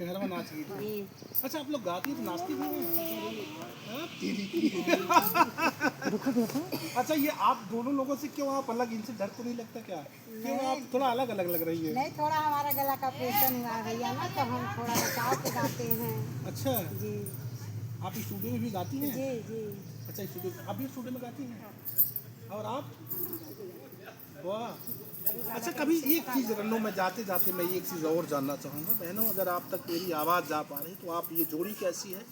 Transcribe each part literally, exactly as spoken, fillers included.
घरवा नाच गई थी। जी। अच्छा, आप लोग गाती हैं तो नाचती भी हैं? हाँ? तेरी की। अच्छा, ये आप दोनों लोगों से क्यों आप अलग, इनसे डर तो नहीं लगता क्या? क्यों आप थोड़ा अलग अलग लग रही है? नहीं, थोड़ा हमारा गला का ऑपरेशन हुआ है भैया ना, तो हम थोड़ा बचाव के गाते हैं। अच्छा। जी। आप स्टूडियो में भी गाती हैं? जी, जी। अच्छा, स्टूडियो, आप भी स्टूडियो में गाती हैं? और आप? वाह। अच्छा, कभी एक चीज़ रन्नू, मैं जाते जाते मैं एक चीज़ और जानना चाहूँगा बहनों, अगर आप तक मेरी आवाज़ जा पा रही तो आप, ये जोड़ी कैसी है,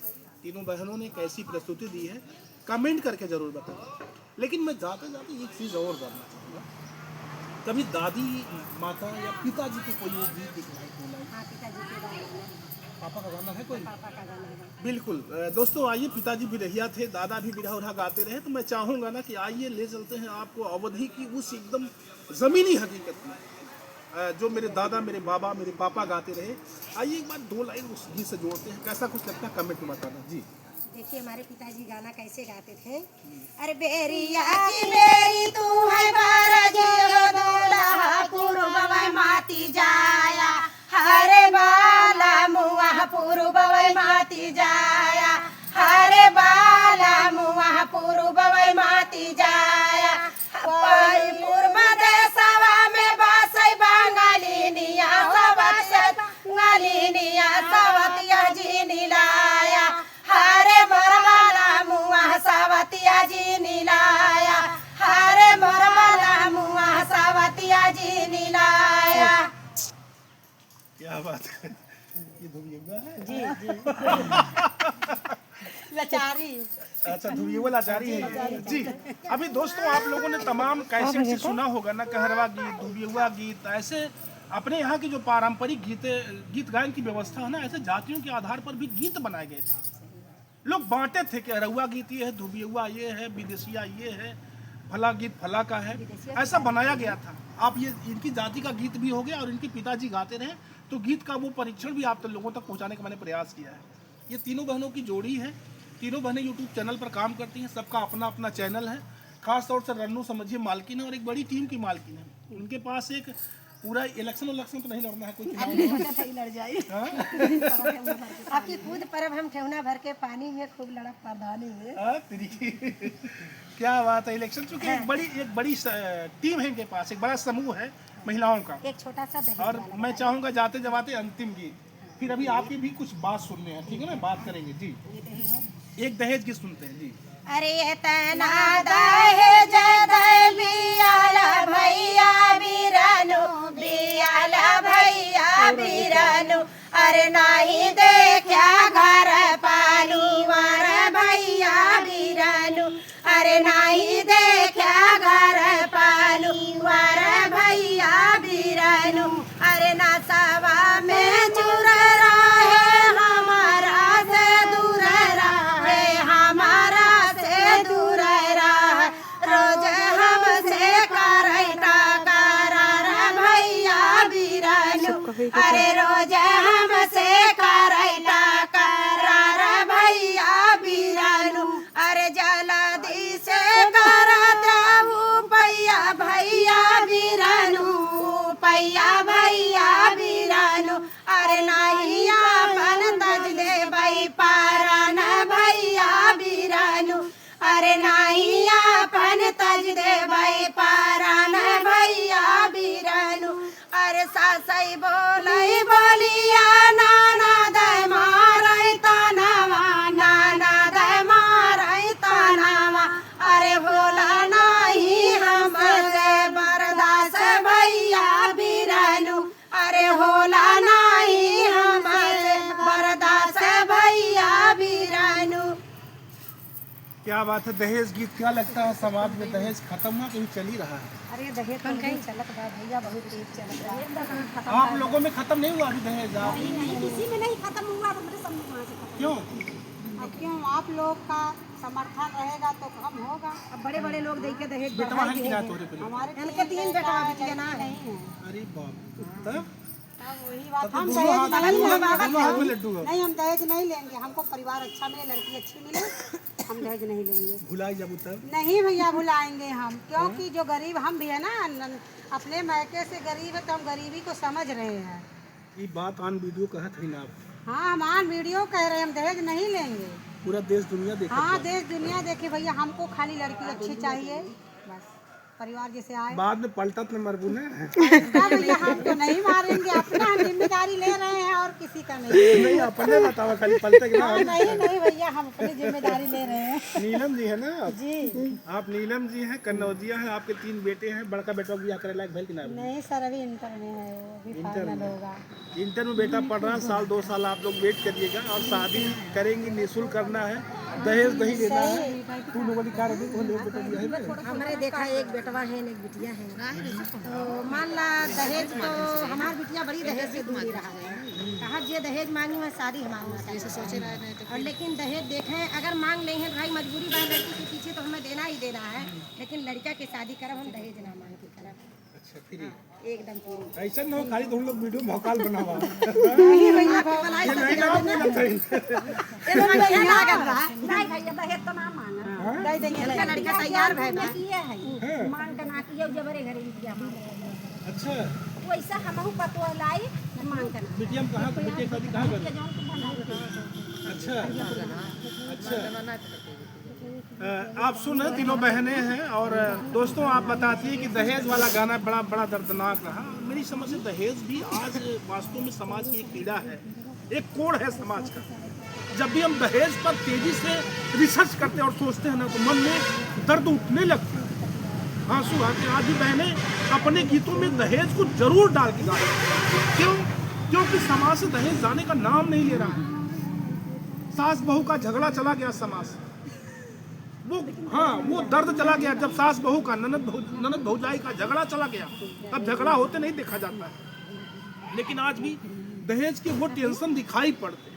तीनों बहनों ने कैसी प्रस्तुति दी है, कमेंट करके ज़रूर बताएं। लेकिन मैं जाते जाते एक चीज़ और जानना चाहूँगा, कभी दादी, माता या पिताजी के कोई एक गीत दिखलाए, बोला? हाँ, पिताजी के गाना है। पापा का गाना है कोई? पापा का गाना है। बिल्कुल। अ, दोस्तों, आइए, पिताजी बिरहिया थे, दादा भी बिरहा उरहा गाते रहे, तो मैं चाहूँगा ना कि आइए, ले चलते हैं आपको अवधी की उस एकदम ज़मीनी हकीकत में, अ, जो मेरे दादा, मेरे बाबा, मेरे पापा गाते रहे। आइए, एक बार दो लाइन उस गीत से जोड़ते हैं, कैसा कुछ लगता है, कमेंट में बताना जी। देखिए, हमारे पिताजी गाना कैसे गाते थे। अरे बेरिया की बेरी तू है बारह जियो दोलहा पूर्व माती जाया, हरे बाला मुआ पूर्व माती जाया, हरे बाला मुआ पूर्व माती जाया। कोई पूर्व देशवा में बसै बंगालिनिया, सब बसै बंगालिनिया, सवतिया जी निलाया। हरे मोर बाला मुआ सवतिया जी निलाया, हरे मोर बाला मुआ सवतिया जी निलाया। क्या बात है, ये धुबियवा है? जी, जी। लाचारी। अच्छा, धुबियवा लाचारी है। जी। अभी दोस्तों, आप लोगों ने तमाम कैसेट से सुना होगा ना, कहरवा गीत, धुबियवा गीत, ऐसे अपने यहाँ की जो पारंपरिक गीत, गीत गायन की व्यवस्था है ना, ऐसे जातियों के आधार पर भी गीत बनाए गए थे। लोग बांटे थे कि अरहुआ गीत ये है, धुबियवा ये है, विदेशिया ये है, फला गीत फला का है, ऐसा बनाया गया था। आप ये, इनकी जाति का गीत भी हो गया और इनके पिताजी गाते रहे, तो गीत का वो परीक्षण भी आप तक, लोगों तक पहुंचाने का मैंने प्रयास किया है। ये तीनों बहनों की जोड़ी है, तीनों बहनें YouTube चैनल पर काम करती हैं, सबका अपना अपना चैनल है। खास तौर से रन्नू समझिए मालकिन है और एक बड़ी टीम की मालकिन है। उनके पास एक पूरा इलेक्शन, इलेक्शन तो नहीं लड़ना है कोई चुनाव। अभी सोचा था ही लड़ जाए। हाँ? आपकी कूद परब हम ठेहुना भर के पानी में खूब लड़ब प्रधानी में। हाँ, तेरी की। क्या बात है, इलेक्शन चूंकि एक बड़ी, एक बड़ी स-, टीम है इनके पास, एक बड़ा समूह है महिलाओं का। एक छोटा सा दहेज और वाला मैं है। चाहूंगा जाते जवाते अंतिम गीत, फिर अभी आपकी भी कुछ बात सुनने हैं, ठीक है ना, बात करेंगे जी। ये दहेज है। एक दहेज गीत सुनते हैं जी। अरे तना दहेज दे बियाला भैया बिरनु, बियाला भैया बिरनु, अरे नाही देख्या घर पानी वर भैया बिरनु, अरे नाही देख्या घर पानी वर भैया बिरनु, अरे नसवा में चूर रहे, हमारा से दूर रहे, हमारा से दूर रहे। रोज हमसे करैता करार भैया बिरनु, अरे रोज हमसे करैता करार भैया बिरनु, अरे जल्दी से करत रहू पैया भैया बिरनु, पैया भैया बिरनु, अरे नाही आपन तज देबै पारान भैया बिरनु, अरे नाही आपन तज देबै पारान भैया बिरनु। अरे सासै बोलै बोलिया नाना दै मारै तनवा, नाना दै मारै तनवा। अरे होला नाही हमसे बरदास भैया बिरनु, अरे होला नाही हमसे बरदास भैया बिरनु। क्या बात है, दहेज गीत, क्या लगता है समाज में दहेज खत्म हुआ कि अभी चल ही रहा है? अरे दहेज तो नहीं चलत बा भैया, बहुत तेज चलत बा। आप लोगों में खत्म नहीं हुआ अभी दहेज? आप नहीं, नहीं, किसी में नहीं खत्म हुआ, तो मेरे समझ में से खत्म क्यों? अब क्यों आप लोग का समर्थन रहेगा तो कम होगा। अब बड़े बड़े लोग देके दहेज बेटवा बढ़ाई है कि ना दिए। तोरे पे? हमारे इनके तीन तीन बेटा बेटा बिटिया ना लड़की है। नहीं है। अरे बाप रे। तब? तब वही बात, तब तो हम दोनों दहेज हाथ, नहीं दोनों, लेंगे। दोनों हाथ में लड्डू है। नहीं, हम दहेज नहीं लेंगे, हमको परिवार अच्छा मिले, लड़की अच्छी मिले, हम दहेज नहीं लेंगे। भुलाई जाबू तब? नहीं भैया, भुलाएंगे हम, क्योंकि हाँ? जो गरीब हम भी है ना, न-, अपने मायके से गरीब है तो हम गरीबी को समझ रहे हैं। ई बात on video कहत है ना आप? हाँ, हम on video कह रहे हैं, हम दहेज नहीं लेंगे। पूरा देश दुनिया देखे हाँ, तो। देश दुनिया देखे भैया, हमको खाली लड़की अच्छी चाहिए, बस। परिवार जैसे आए। बाद में पलटत न मरबू ना। पलटता भैया, हम तो नहीं मारेंगे, अपना हम जिम्मेदारी ले रहे हैं और किसी का नहीं। नहीं, अपने बतावा, खाली पलटे के हाँ, ना। नहीं, नहीं भैया, हम अपनी जिम्मेदारी ले रहे हैं। नीलम जी है ना आप? जी। आप नीलम जी हैं, कन्नौजिया हैं, आपके तीन बेटे हैं, बड़का बेटा बियाह करे लायक भइल कि ना? नहीं सर, अभी इंटर में है वो, अभी इंटर final में। होगा। इंटर में बेटा पढ़ रहा है, साल दो साल आप लोग wait करिएगा और शादी करेंगी, निशुल्क करना है, दहेज नहीं लेना है। सही। तू लोगों ने क्या रखी, कौन लोग बेटा दिया है? हमरे देखा एक बेटवा है, एक बिटिया है। तो मान ला दहेज तो हमार बिटिया बड़ी दहेज से दूर ही रहा है। कहा जे दहेज मांगी मैं शादी हमार ना करी। और लेकिन दहेज देखे अगर मांग ले हैं भाई, मजबूरी बा लड़की के पीछे तो हमें देना ही देना है, लेकिन लड़का के शादी करब हम दहेज ना मांग के करब। अच्छा, free। एकदम free। ऐसा ना हो, खाली तुम लोग video में भौकाल बनावा। नहीं भैया, भौकाल ये नहीं ना बोलत है। ये तो भैया लागल बा। नहीं भैया, दहेज तो ना मांगा। हाँ? दे देंगे, लड़का, लड़का तैयार भइल बा। किए है। हाँ। मांग के ना किए, जबरे घरे बिटिया मांग। अच्छा। वैसा हमहू पतोह लाई, मांग के ना। बिटिया में कहाँ, बिटिया की शादी कहाँ कर? अच्छा, अच्छा। अ, आप सुन रहे, तीनों बहनें हैं। और, अ, दोस्तों, आप बताती हैं कि दहेज वाला गाना बड़ा, बड़ा दर्दनाक रहा। मेरी समझ से दहेज भी आज वास्तव में समाज की एक पीड़ा है, एक कोढ़ है समाज का। जब भी हम दहेज पर तेजी से research करते हैं और सोचते हैं ना, तो मन में दर्द उठने लगता है, आंसू आते हैं। आज भी बहनें अपने गीतों में दहेज को जरूर डाल के गाती हैं। क्यों? क्योंकि समाज से दहेज जाने का नाम नहीं ले रहा है। सास बहू का झगड़ा चला गया समाज से। वो, हाँ, वो दर्द चला गया जब सास बहू का, ननद भौ-, ननद भौजाई का झगड़ा चला गया। अब झगड़ा होते नहीं देखा जाता है, लेकिन आज भी दहेज के वो tension दिखाई पड़ते हैं।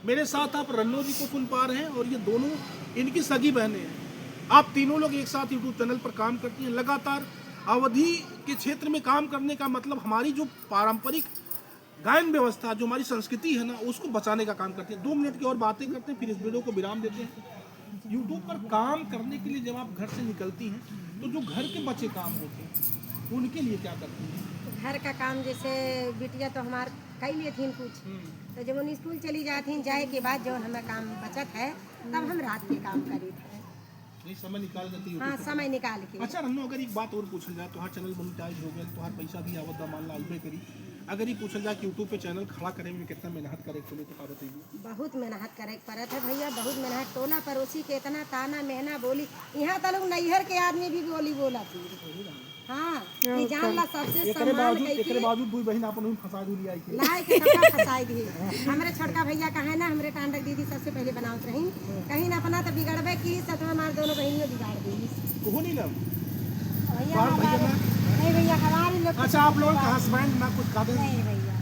मेरे साथ आप रन्नो जी को सुन पा रहे हैं और ये दोनों इनकी सगी बहनें हैं। आप तीनों लोग एक साथ YouTube channel पर काम करती हैं, लगातार अवधी के क्षेत्र में काम करने का मतलब हमारी जो पारंपरिक गायन व्यवस्था, जो हमारी संस्कृति है ना, उसको बचाने का काम करती है। दो मिनट की और बातें करते हैं, फिर इस video को विराम देते हैं। YouTube पर काम करने के लिए जब आप घर से निकलती हैं, तो जो घर के बचे काम होते हैं, उनके लिए क्या करती हैं? घर का काम, जैसे बिटिया तो हमार कई लेथिन कुछ, हम्म। तो जब उन स्कूल चली जाथिन, जाए के बाद जो हमें काम बचत है, तब हम रात के काम करीत हैं। नहीं, समय निकाल के तो हाँ, YouTube पे समय निकाल के। अच्छा रन्नो, अगर एक बात और पूछल जाए, तोहार channel monetize हो गए, तोहार पैसा भी आवत बा, मान ला अइबे करी, अगर ये पूछल जाए कि YouTube पे channel खड़ा करे में कितना मेहनत करे के पड़े, तो का बतइबू? बहुत मेहनत करे के पड़त है भैया, बहुत मेहनत। टोला पड़ोसी के इतना ताना मेहना बोली, यहाँ तक लोग नैहर के आदमी भी बोली बोला थी। हाँ, हाँ, ई जान ला सबसे एकरे सम्मान बावजूद, कई एकरे के बावजूद दुई बहिन आपन उही फंसा दूली आई के। लाई के सबका फंसाई दी। हमरे छोटका भैया का है ना, हमरे टांडक दीदी सबसे पहले बनावत रही। हम्म। कहीं ना अपना तो बिगड़बे की, सतवा मार दोनों बहिनियों बिगाड़ दी। कोहो नहीं लम? भैया बाल भैया हमारे, ना? नहीं भैया, हमारे लोग अच्छा, आप लोगों का husband ना कुछ गाते नहीं भैया।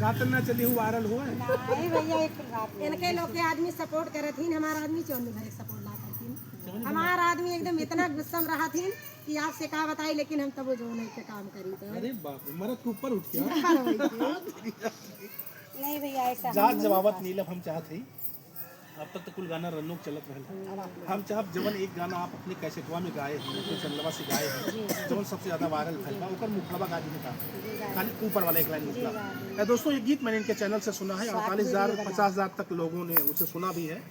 गाते ना चली हो, viral हुआ है? नहीं भैया, एक बात नहीं। इनके लोग के आदमी support करत ही, हमारा आदमी चौनी भरे support ना करती। चौनी भरे। हमारा आदमी एकदम इतना गुस्सा में रहा थी कि आपसे का बताई, लेकिन हम तब वो जो नहीं के काम करी तो। अरे बाप रे, मरद के ऊपर उठ गया। ऊपर हो गई। नहीं भैया, ऐसा जात हम नहीं जवाबत करते। नीलम हम चाहत हई, अब तक तो कुल गाना रन्नो के चलत रहल। अब आप हम चाहब जवन एक गाना आप अपने कैसेटवा में गाए हैं, अपने चैनलवा से गाए हैं, जी। जवन सबसे ज्यादा viral भइल बा, ओकर मुखड़वा गा दीजिए का। जी, गा खाली ऊपर वाला एक line जी, मुखड़ा। गा दीजिए। ए, दोस्तों, ये गीत मैंने इनके channel से सुना है, स्वाद अड़तालीस हजार, वीडियो बना। पचास हजार तक लोगों ने उसे सुना भी है।